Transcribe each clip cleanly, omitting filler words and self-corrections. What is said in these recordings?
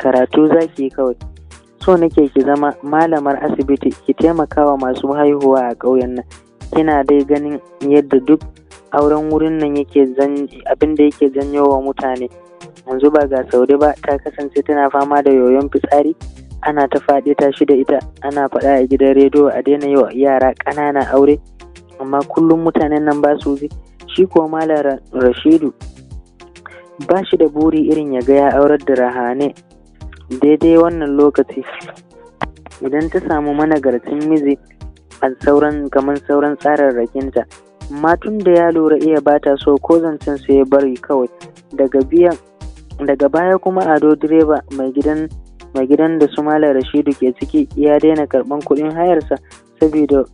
Karatu zaki kawai. So nake ki zama malamar asibiti, ki taimakawa masu haihuwa a ƙauyen nan. Kina dai ganin yadda duk auren wurin nan yake, abin da yake janyo wa mutane. Yanzu ba ga Saude ba, ta kasance tana fama da yoyon fitsari, ana ta faɗi tashi da ita, ana faɗa a gidan rediyo a daina yi wa yara ƙanana aure, amma kullum mutanen nan ba su ji. Shi kuwa Malam Rashidu ba shi da buri irin ya ga ya aurar da Rahane daidai wannan lokaci, idan ta samu managarcin miji a sauran kamar sauran tsararrakinta. Amma tun da ya lura Iya ba ta so, ko zancen sai ya bari kawai. Daga biyan daga baya kuma Ado direba, mai gidan da su Malam Rashidu ke ciki, ya daina karɓan kuɗin hayarsa saboda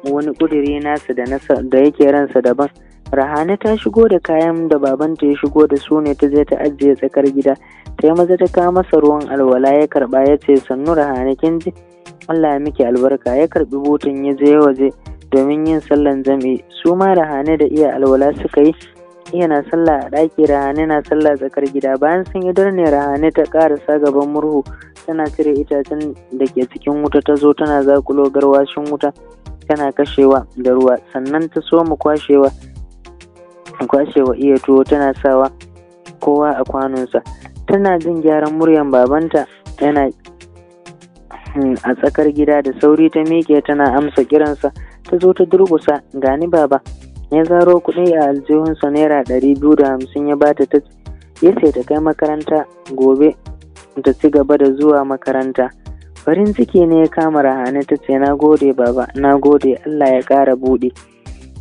wani ƙuduri nasa da nasa da yake ransa daban. Rahane ta shigo da kayan da babanta ya shigo da su ne, ta je ta ajiye tsakar gida. Ta yi maza ta kawo masa ruwan alwala, ya karɓa, ya ce, "Sannu Rahane, kin ji? Allah ya miki albarka." Ya karɓi butan ya je waje domin yin sallan jam'i. Su ma Rahane da Iya alwala suka yi. Iya na sallah a ɗaki, Rahane na sallah tsakar gida. Bayan sun idar ne Rahane ta ƙarasa gaban murhu tana cire itacen da ke cikin wuta, ta zo tana zakulo garwashin wuta tana kashewa da ruwa, sannan ta soma kwashewa Iya tuwo tana sawa kowa a kwanonsa. Tana jin gyaran muryan babanta yana a tsakar gida. Da sauri ta miƙe tana amsa kiransa, ta zo ta durƙusa, "Gani baba." Ya zaro kuɗi a aljihunsa, ₦250 ya bata, ta ya ce ta kai makaranta gobe ta ci gaba da zuwa makaranta. Farin ciki ne ya kama Rahane, ta ce, "Na gode baba, na gode, Allah ya ƙara buɗe."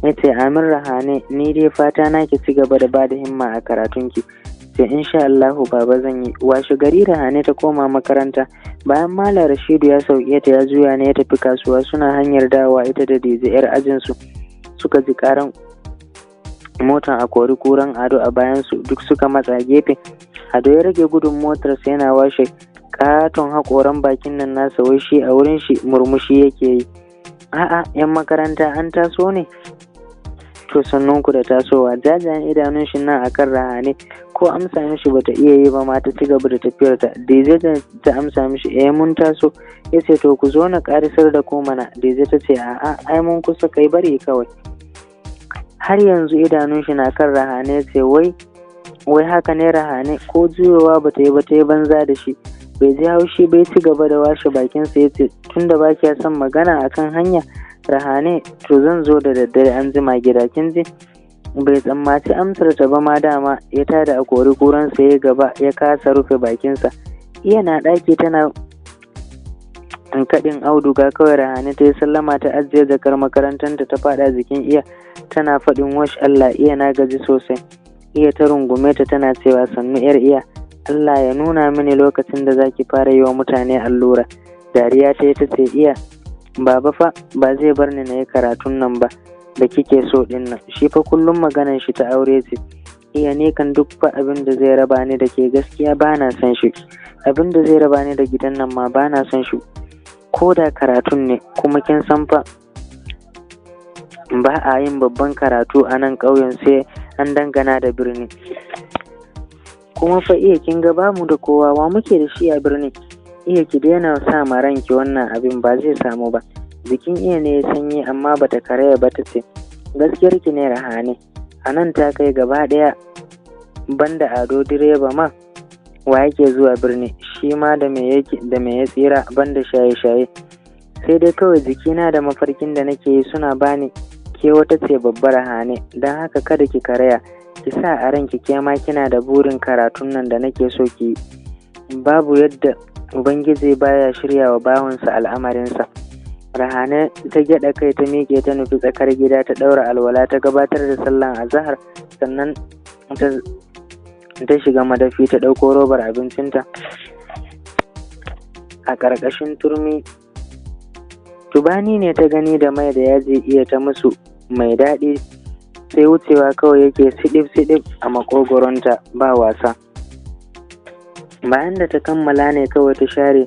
Ya ce, "Amin Rahane, ni dai fata na ki ci gaba da bada himma a karatunki." Ce, "Insha Allahu baba, zan yi." Washe gari Rahane ta koma makaranta. Bayan Malam Rashidu ya sauke ta, ya juya ne ya tafi kasuwa. Suna hanyar dawowa ita da Dije yar ajinsu suka ji karan motan a kori kuran Ado a bayansu. Duk suka matsa gefe. Ado ya rage gudun motarsa yana washe katon haƙoran bakin nan nasa, wai shi a wurin shi murmushi yake yi. "A'a, yan makaranta an taso ne? To sannunku da tasowa." Jajayen idanun shi nan akan Rahane, ko amsa mishi bata iya yi ba ma, ta ci gaba da tafiyar ta. Deze ta amsa mishi, "Eh, mun taso." Ya ce, "To ku zo na karisar da ku mana." Deze ta ce, "A'a, ai mun kusa kai, bari kawai." Har yanzu idanun shi na kan Rahane, ce, "Wai wai haka ne Rahane?" Ko juyowa bata yi ba, ta yi banza da shi. Bai ji haushi bai, ci gaba da washe bakinsa, ya ce, "Tunda ba kya son magana akan hanya Rahane, to zan zo da daddare an jima gida, kin ji?" Bai tsammaci amsar ta ba ma dama. Ya tada a kori kuransa ya gaba, ya kasa rufe bakinsa. Iya na ɗaki tana kaɗin auduga kawai Rahane ta yi sallama, ta ajiye jakar makarantanta, ta faɗa jikin Iya tana faɗin, "Wash Allah Iya, na gaji sosai." Iya ta rungume ta tana cewa, "Sannu yar Iya, Allah ya nuna mini lokacin da zaki fara yi wa mutane allura." Dariya ta yi, ta ce, "Iya, baba fa ba zai bar ni na yi karatun nan ba da kike so din nan. Shi fa kullum maganan shi ta aure ce. Iya, ne kan duk fa abin da zai raba ni da ke gaskiya ba na son shi. Abin da zai raba ni da gidan nan ma ba na son shi, ko da karatun ne. Kuma kin san fa ba a yin babban karatu a nan ƙauyen, sai an dangana da birni. Kuma fa Iya, kin ga bamu da kowa, wa muke da shi a birni? Iya, ki daina sa ma ranki wannan abin, ba zai samu ba." Jikin Iya ne ya sanyi amma bata karaya ba, ta ce, "Gaskiyar ki ne Rahane. A nan ta kai gaba ɗaya, banda Ado direba ma wa yake zuwa birni? Shi ma da me yake, da me ya tsira banda shaye-shaye? Sai dai kawai jikina da mafarkin da nake yi suna bani ke wata ce babbar Rahane. Don haka kada ki karaya, ki sa a ranki ke ma kina da burin karatun nan da nake so ki yi. Babu yadda Ubangiji baya shirya wa bawansa al'amarinsa." Rahane ta gyaɗa kai, ta miƙe, ta nufi tsakar gida, ta ɗaura alwala, ta gabatar da sallan azahar, sannan ta shiga madafi ta ɗauko robar abincinta a ƙarƙashin turmi. Tubani ne ta gani da mai da yaji. Iya ta musu mai daɗi, sai wucewa kawai yake siɗif-siɗif a maƙogoronta ba wasa. Bayan da ta kammala ne kawai ta share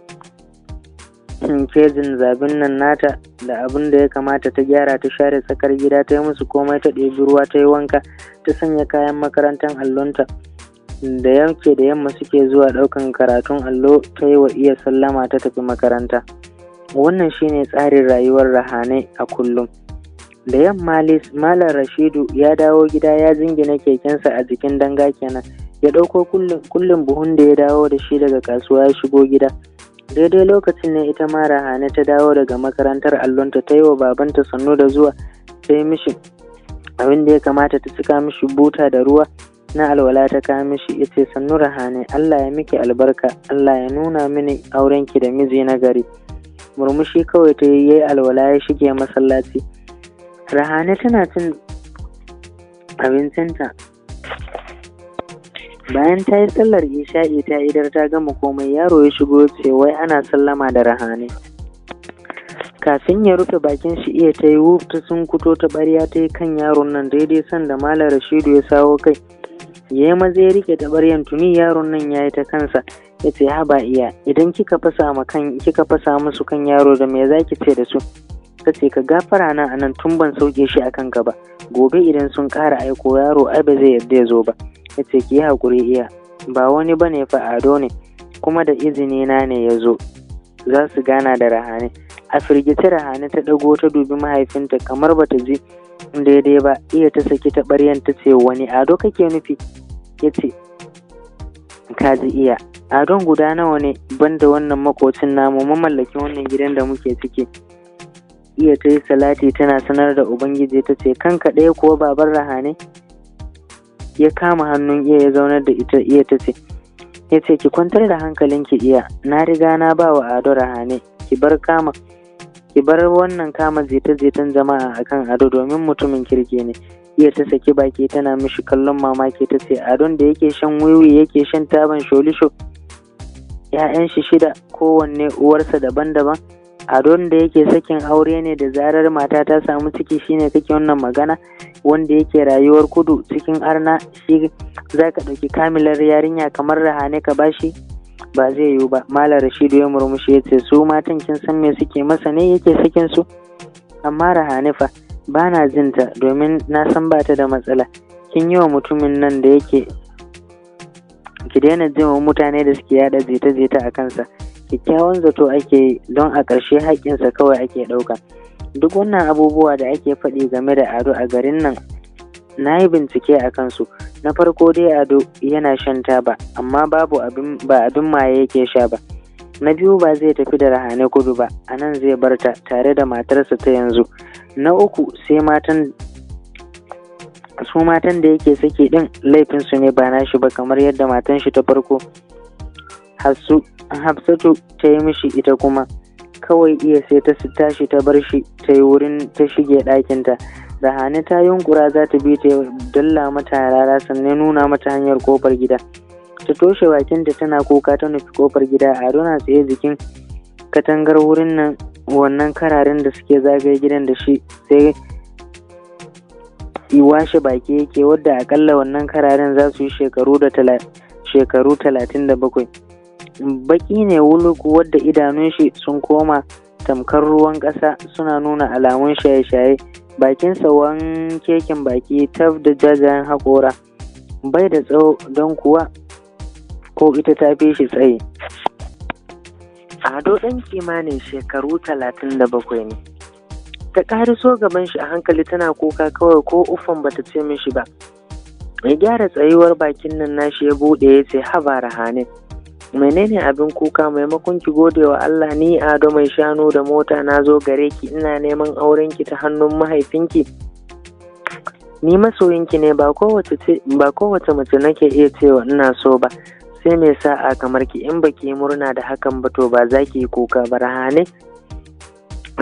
kejin zabin nan nata da abin da ya kamata ta gyara, ta share tsakar gida, ta yi musu komai, ta ɗebi ruwa ta yi wanka, ta sanya kayan makarantar allonta. Da yake da yamma suke zuwa ɗaukan karatun allo, ta yi wa Iya sallama ta tafi makaranta. Wannan shine tsarin rayuwar Rahane a kullum. Da yamma Malam Rashidu ya dawo gida, ya jingina kekensa a jikin danga kenan. Ya ɗauko kullum buhun da ya dawo da shi daga kasuwa, ya shigo gida. Daidai lokacin ne ita ma Rahane ta dawo daga makarantar allonta, ta yi wa babanta sannu da zuwa, ta yi mishi abin da ya kamata, ta cika mishi buta da ruwa na alwala ta kawo mishi. Ya ce, "Sannu Rahane, Allah ya miki albarka, Allah ya nuna mini aurenki da miji na gari." Murmushi kawai ta yi, yayi alwala ya shige masallaci. Rahane tana cin abincinta. Bayan ta yi sallar isha'i ta idar ta gama komai, yaro ya shigo ce wai ana sallama da Rahane. Kafin ya rufe bakin shi, Iya ta yi wuf ta sunkuto ta ɓarya ta yi kan yaron nan daidai sanda Malam Rashidu ya sawo kai. Ya yi maza ya rike taɓaryan, tuni yaron nan ya yi ta kansa. Ya ce, "Haba Iya, idan kika fasa ma kan kika fasa musu kan yaro, da me zaki ce da su?" Ta ce, "Ka gafara na anan tun ban sauke shi a kanka ba. Gobe idan sun ƙara aiko yaro, ai ba zai yarda ya zo ba." Ya ce, "Ki yi haƙuri Iya, ba wani ba ne fa, Ado ne, kuma da izini na ne ya zo, za su gana da Rahane." A firgice Rahane ta ɗago ta dubi mahaifinta kamar bata ji daidai ba. Iya ta saki taɓaryan ta ce, "Wani Ado kake nufi?" Ya ce, "Ka ji Iya, Adon guda nawa ne banda wannan makocin namu, mamallakin wannan gidan da muke ciki?" Iya ta yi salati tana sanar da Ubangiji, ta ce, "Kanka ɗaya kuwa, baban Rahane?" Ya kama hannun Iya ya zaunar da ita. Iya ta ce, ya ce, "Ki kwantar da hankalinki Iya, na riga na ba wa Ado Rahane. Ki bar wannan kama jita-jitan jama'a akan Ado, domin mutumin kirki ne." Iya ta saki baki tana mishi kallon mamaki, ta ce, "Adon da yake shan wiwi, yake shan taban sholisho, 'ya'yan shi shida, kowanne uwarsa daban-daban, Adon da yake sakin aure ne da zarar mata ta samu ciki, shine kake wannan magana? Wanda yake rayuwar kudu cikin arna, shi za ka ɗauki kamilar yarinya kamar Rahane ka bashi? Ba zai yiwu ba." Malam Rashidu ya murmushi ya ce, "Su matan kin san me suke masa ne yake sakin su? Amma Rahane fa ba na jin ta, domin na san ba ta da matsala. Kin yi wa mutumin nan da yake, ki daina jin wa mutane da suke yada jita-jita a kansa. Kyakkyawan zato ake yi, don a ƙarshe haƙƙinsa kawai ake ɗauka. Duk wannan abubuwa da ake faɗi game da Ado a garin nan, na yi bincike a kansu. Na farko dai, Ado yana shan taba, amma babu abin ba abin maye yake sha ba. Na biyu, ba zai tafi da Rahane kudu ba, a nan zai bar ta tare da matarsa ta yanzu. Na uku, sai matan su matan da yake saki din, laifinsu ne ba nashi ba, kamar yadda matan shi ta farko Hassu Hafsatu ta yi mishi ita kuma." Kawai Iya sai ta tashi ta bar shi, ta yi wurin ta shige ɗakinta. Rahane ta yunkura za ta bi ta, dalla mata rara, sannan nuna mata hanyar kofar gida. Ta toshe bakinta tana kuka ta nufi kofar gida. Ado na tsaye jikin katangar wurin nan, wannan kararen da suke zagaye gidan da shi, sai washe baki yake, wadda akalla wannan kararen za su yi shekaru 37. Baki ne wuluk, wadda idanun shi sun koma tamkar ruwan ƙasa, suna nuna alamun shaye-shaye. Bakinsa wankeken baki tab da jajayen haƙora. Bai da tsawo, don kuwa ko ita ta fi shi tsayi. Ado ɗan kimanin shekaru 37 ne. Ta ƙariso gaban shi a hankali tana kuka kawai, ko uffan bata ce mishi ba. Ya gyara tsayuwar, bakin nan nashi ya buɗe, ya ce, "Haba Rahane, menene abin kuka? Maimakon ki gode wa Allah, ni Ado mai shanu da mota na zo gare ki ina neman auren ki ta hannun mahaifinki. Ni masoyinki ne, ba kowace mace nake iya cewa ina so ba, sai mai sa'a kamar ki. In baki yi murna da hakan ba, to ba za ki yi kuka ba." Rahane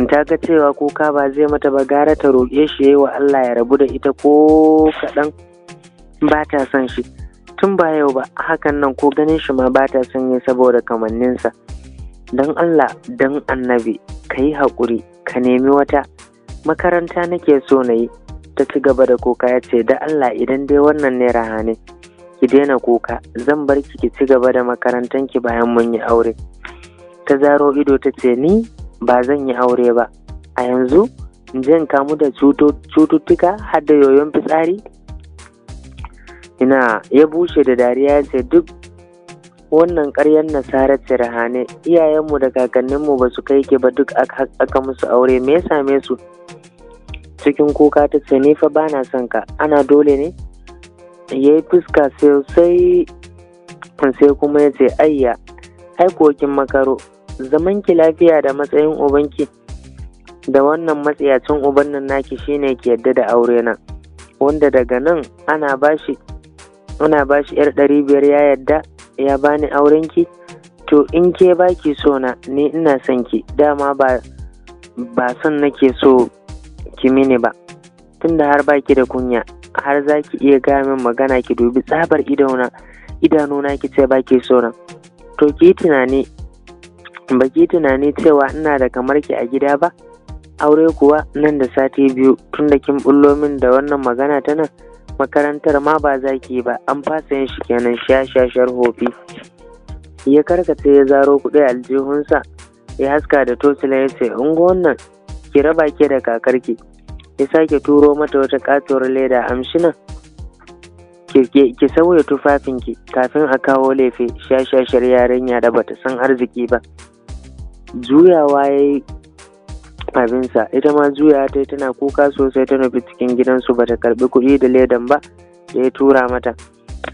ta ga cewa kuka ba zai mata ba, gara ta roƙe shi yayi wa Allah ya rabu da ita, ko kaɗan ba ta son shi. Tun ba yau ba, hakan nan ko ganin shi ma ba ta son yi saboda kamanninsa. "Don Allah don Annabi ka yi haƙuri ka nemi wata. Makaranta nake so na yi." Ta ci gaba da kuka. Ya ce, "Da Allah, idan dai wannan ne, Rahane, ki daina kuka, zan bar ki ki ci gaba da makarantanki bayan mun yi aure." Ta zaro ido ta ce, "Ni ba zan yi aure ba a yanzu, in je in kamu da cututtuka har da yoyon fitsari." Ina ya bushe da dariya ya ce, duk wannan ƙaryar nasara ce Rahane, iyayenmu da kakanninmu ba su kai ki ba, duk aka musu aure, me ya same su? Cikin kuka ta ce, ni fa bana son ka, ana dole ne? Ya yi fuska sosai, sai kuma ya ce, ayya, ai kin makaro, zaman ki lafiya da matsayin ubanki da wannan matsiyacin uban nan naki shine ki yadda da aure na, wanda daga nan ana bashi yar 500 ya yadda ya bani aurenki. To in ke baki so na, ni ina son ki, dama ba son nake so ki mini ba, tunda har baki da kunya har za ki iya gaya min magana, ki dubi tsabar idona idanuna ki ce baki so na. To ki yi tunani, ba ki tunani cewa ina da kamar ki a gida ba? Aure kuwa nan da sati 2, tunda kin bullo min da wannan magana ta nan, makarantar ma ba za ki yi ba, an fasa yin shi kenan, shashashar hofi. Ya karkace ya zaro kuɗi aljihunsa, ya haska da tocila, ya ce, ungo wannan ki raba ke da kakarki. Ya sake turo mata wata katuwar leda, amshi nan ki sauya tufafinki kafin a kawo lefe, shashashar yarinya da bata san arziki ba. Juyawa ya yi abinsa, ita ma juyawa ta yi tana kuka sosai, ta nufi cikin gidansu, bata karbi kuɗi da ledan ba da ya tura mata.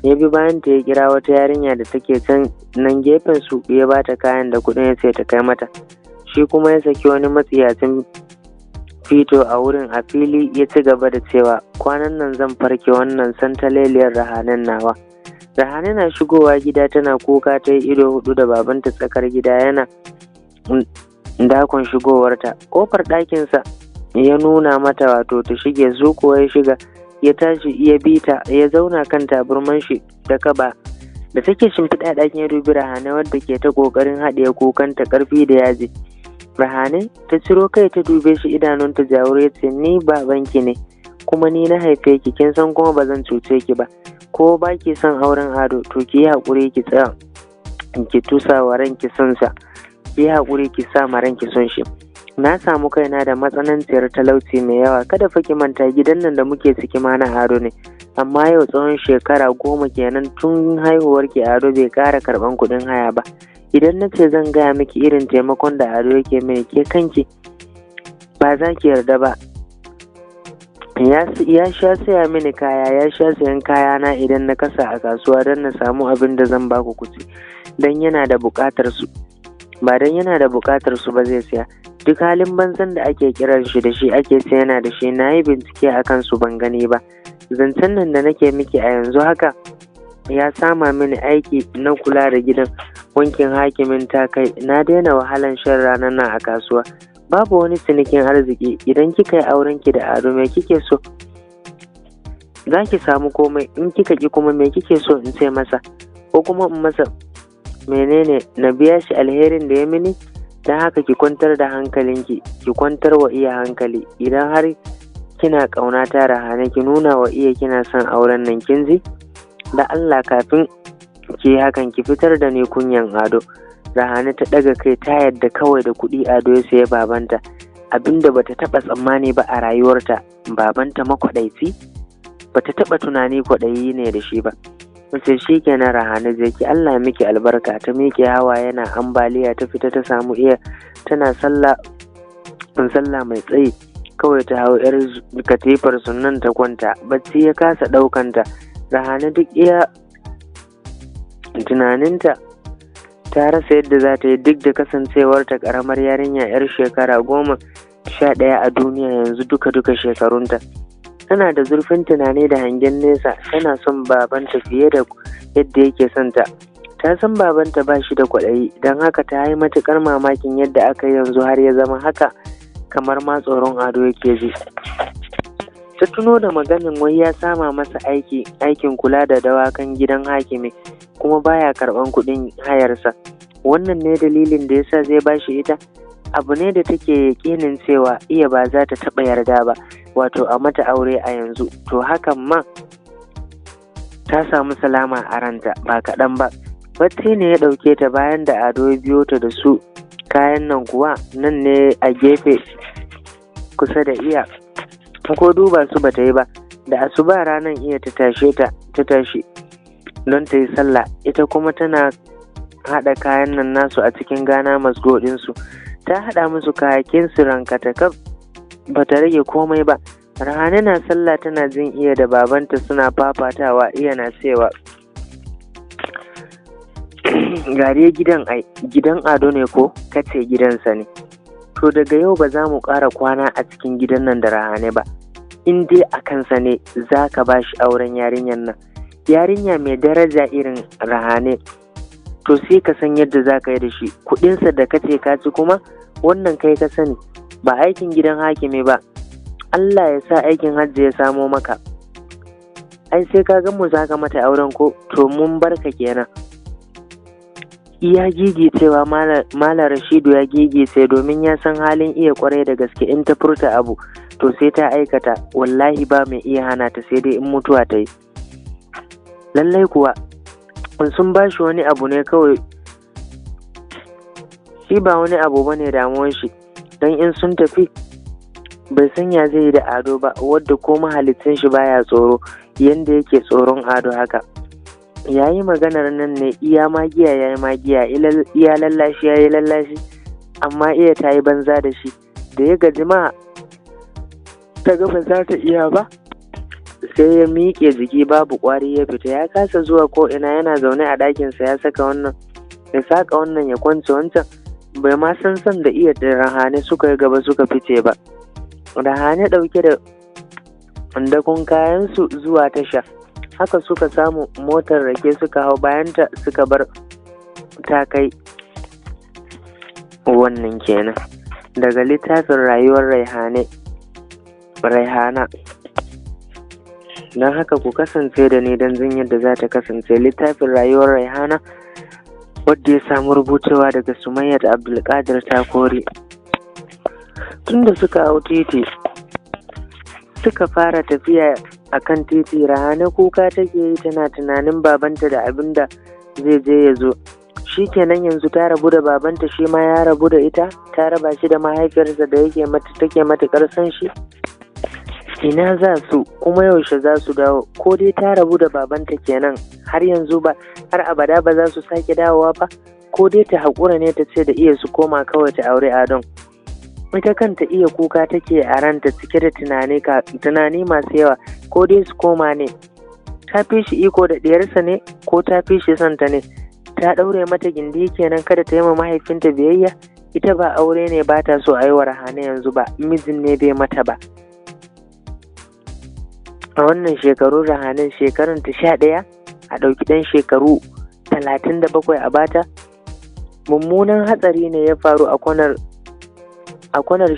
Ya bi bayan ta, ya kira wata yarinya da take can nan gefen su, ya bata kayan da kuɗin, ya ce ta kai mata. Shi kuma ya saki wani matsiyacin fito a wurin a fili, ya ci gaba da cewa, kwanan nan zan farke wannan santaleliyar Rahanen nawa. Rahane na shigowa gida tana kuka, ta yi ido hudu da babanta tsakar gida, yana dakon shigowarta. Kofar ɗakinsa ya nuna mata, wato ta shige. Su kuwa ya shiga, ya tashi ya bi ta, ya zauna kan taburman shi da kaba da take shimfiɗa ɗakin. Ya dubi Rahane wadda ke ta ƙoƙarin haɗiye kukanta ƙarfi da yaji. Rahane ta ciro kai ta dube shi, idanunta jawur, ya ce, ni babanki ne, kuma ni na haife ki, kin san kuma ba zan cuce ki ba. Ko ba ki son auren Ado, to ki yi haƙuri ki tsaya ki tusa wa ranki son sa, ki yi haƙuri ki sa ma ranki son shi. Na samu kaina da matsananciyar talauci mai yawa, kada fa ki manta gidan nan da muke ciki ma na Ado ne, amma yau tsawon shekara 10 kenan tun haihuwar ki Ado bai ƙara karɓan kuɗin haya ba. Idan na ce zan gaya miki irin taimakon da Ado yake mini, ke kanki ba za ki yarda ba. Ya sha saya mini kaya, ya sha sayan kayana idan na kasa a kasuwa don na samu abin da zan baku ku ci, don yana da buƙatar su, ba don yana da buƙatar su ba zai saya. Duk halin banzan da ake kiran shi da shi ake sai yana da shi, na yi bincike a kansu ban gani ba. Zancen nan da nake miki a yanzu haka, ya sama mini aiki na kula da gidan wankin hakimin ta kai, na daina wahalan shan ranar nan a kasuwa, babu wani cinikin arziki. Idan kika yi auren ki da Ado, me kike so? Za ki samu komai. In kika ki kuma, me kike so in ce masa, ko kuma in masa menene na biya shi alherin da ya mini? Don haka ki kwantar da hankalinki, ki kwantar wa iya hankali. Idan har kina ƙauna ta Rahane, ki nuna wa iya kina son auren nan, kin ji? Da Allah kafin ki hakan ki fitar da ni kunyan Ado. Rahane ta ɗaga kai, ta yadda kawai da kuɗi Ado ya sayi babanta, abinda bata taɓa tsammani ba a rayuwarta. Babanta makwaɗaici, bata taɓa tunani kwaɗayi ne da shi ba. Sai shi kenan Rahane, je ki, Allah miki albarka. Ta miƙe, hawa yana ambaliya, ta fita ta samu iya tana sallah, sallah mai tsayi. Kawai ta hau yar katifar sunan ta kwanta, bacci ya kasa ɗaukanta. Rahane duk iya tunaninta ta rasa yadda za ta yi, duk da kasancewarta ƙaramar yarinya yar shekara 11 a duniya yanzu duka-duka shekarunta. Tana da zurfin tunani da hangen nesa, tana son babanta fiye da yadda yake son ta. Ta san babanta ba shi da kwaɗayi, don haka ta yi matuƙar mamakin yadda aka yi yanzu har ya zama haka, kamar ma tsoron Ado yake ji. Ta tuno da maganin wai ya sama masa aiki, aikin kula da dawakan gidan hakimi, kuma baya karɓan kuɗin hayarsa. Wannan ne dalilin da yasa zai bashi ita? Abu ne da take yaƙinin cewa iya ba za ta taɓa yarda ba, wato a mata aure a yanzu. To hakan ma ta samu salama a ranta ba kaɗan ba. Bacci ne ya ɗauke ta bayan da Ado ya biyo ta da su kayan nan kuwa, nan ne a gefe kusa da iya, ko duba su bata yi ba. Da asuba ranar iya ta tashe ta, ta tashi don ta yi sallah, ita kuma tana haɗa kayan nan nasu a cikin gana masgo ɗinsu. Ta haɗa musu kayakin su rankatakaf, ba ta rage komai ba. Rahane na sallah tana jin iya da babanta suna fafatawa, iya na cewa gare gidan ai gidan Ado ne ko kace gidansa ne. To daga yau ba za mu ƙara kwana a cikin gidan nan da Rahane ba. In dai a kansa ne za ka ba shi auren yarinyar nan. Yarinya mai daraja irin Rahane, to sai ka san yadda za ka yi da shi. Kuɗinsa da kace ka ci kuma wannan kai ka sani, ba aikin gidan hakimi ba. Allah ya sa aikin hajji ya samo maka. Ai sai ka gan mu za ka mata auren ko, to mun barka kenan. Iya gigicewa Malam Rashidu ya gigice domin ya san halin iya kwarai da gaske, in ta furta abu to sai ta aikata, wallahi ba mai iya hana ta sai dai in mutuwa ta yi. Lallai kuwa sun ba shi wani abu ne kawai, shi ba wani abu ba ne damuwan shi, don in sun tafi bai san ya zai yi da Ado ba, wadda ko mahalicin shi baya tsoro yanda yake tsoron Ado haka. Ya yi maganar nan ne iya magiya ya yi magiya, iya lallashi ya yi lallashi, amma iya ta yi banza da shi. Da ya gaji ma ta ga ba za ta iya ba, sai ya miƙe jiki babu ƙwari ya fita. Ya kasa zuwa ko ina, yana zaune a ɗakinsa ya saka wannan ya saka wannan ya kwance wancan, bai ma san san da iya da Rahane suka yi gaba suka fice ba. Rahane ɗauke da dakon kayansu zuwa tasha, haka suka samu motar rake suka hau bayanta suka bar ta kai. Wannan kenan daga littafin rayuwar Raihane Raihana. Don haka ku kasance da ni don jin yadda za ta kasance. Littafin rayuwar Raihana, wadda ya samu rubucewa daga Sumayyar Abdulkadir Takori. Tunda suka hau titi suka fara tafiya a kan titi, Rahane kuka take yi tana tunanin babanta da abin da zai je ya zo. Shi kenan yanzu ta rabu da babanta, shi ma ya rabu da ita, ta raba shi da mahaifiyarsa da yake mata take matuƙar son shi. Ina za su kuma yaushe za su dawo? Ko dai ta rabu da babanta kenan har yanzu ba har abada ba za su sake dawowa ba? Ko dai ta haƙura ne ta ce da iya su koma kawai ta aure Adon? Ita kanta iya kuka take a ranta cike da tunani masu yawa. Ko dai su koma ne? Ta fi shi iko da ɗiyarsa ne ko ta fi shi son ta ne? Ta ɗaure mata gindi kenan kada ta yi ma mahaifinta biyayya? Ita ba aure ne ba ta so a yi wa Rahane yanzu ba, mijin ne bai mata ba. A wannan shekaru Rahanen shekarun ta 11, a ɗauki ɗan shekaru 37 a bata. Mummunan hatsari ne ya faru a kwanar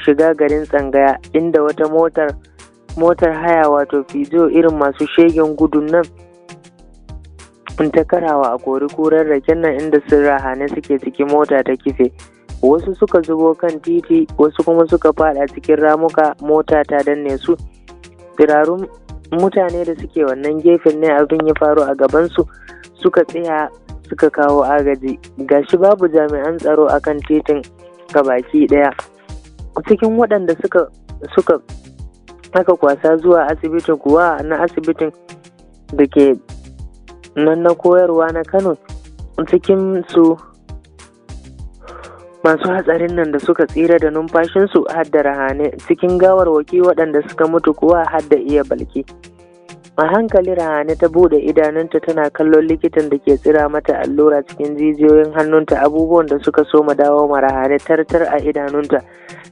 shiga garin Tsangaya, inda wata motar haya wato Fijo irin masu shegen gudun nan ta karawa a kori kurar raken nan inda sun Rahane suke ciki, mota ta kife. Wasu suka zubo kan titi, wasu kuma suka fada cikin ramuka, mota ta danne su. Tsirarun mutane da suke wannan gefen ne abin ya faru a gabansu suka tsaya suka kawo agaji. Gashi babu jami'an tsaro akan titin gabaki daya. Cikin waɗanda suka aka kwasa zuwa asibitin kuwa na asibitin da ke nan na koyarwa na Kano, cikin su masu hatsarin nan da suka tsira da numfashinsu har da Rahane. Cikin gawarwaki waɗanda suka mutu kuwa har da iya Balki. A hankali Rahane ta buɗe idanunta tana kallon likitan da ke tsira mata allura cikin jijiyoyin hannunta. Abubuwan da suka soma dawo ma Rahane tartar a idanunta.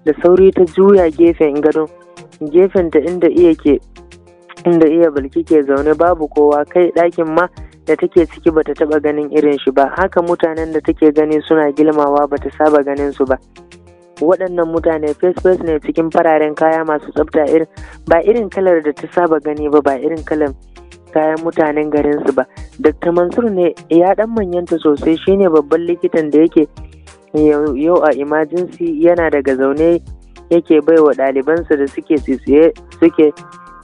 Da sauri ta juya gefen gadon, gefenta inda iya ke inda iya Balki ke zaune babu kowa. Kai ɗakin ma da take ciki bata taba ganin irin shi ba. Haka mutanen da take gani suna gilmawa bata saba ganin su ba. Waɗannan mutane face face ne cikin fararen kaya masu tsafta, irin ba irin kalar da ta saba gani ba, ba irin kalar kayan mutanen garin su ba. Dr. Mansur ne, ya dan manyanta sosai, shine babban likitan da yake yau a emergency. Yana daga zaune yake baiwa ɗalibansa da suke tsitsiye suke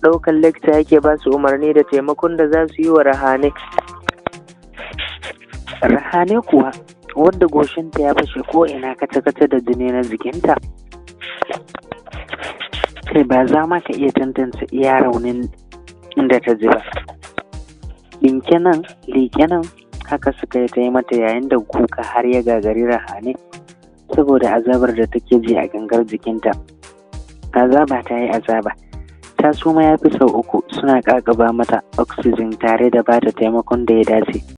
ɗaukar lecture, yake ba su umarni da taimakon da za su yi wa Rahane. Rahane kuwa wadda goshinta ya fashe ko ina kace-kace da jini na jikinta. Kai ba za ma ka iya tantance iya raunin da ta ji ba. Ɗinke nan, liƙe nan, haka suka yi ta yi mata, yayin da kuka har ya gagari Rahane saboda azabar da take ji a gangar jikinta. Azaba ta yi azaba. Ta suma ya fi sau 3, suna ƙaƙaba mata oxygen tare da bata taimakon da ya dace.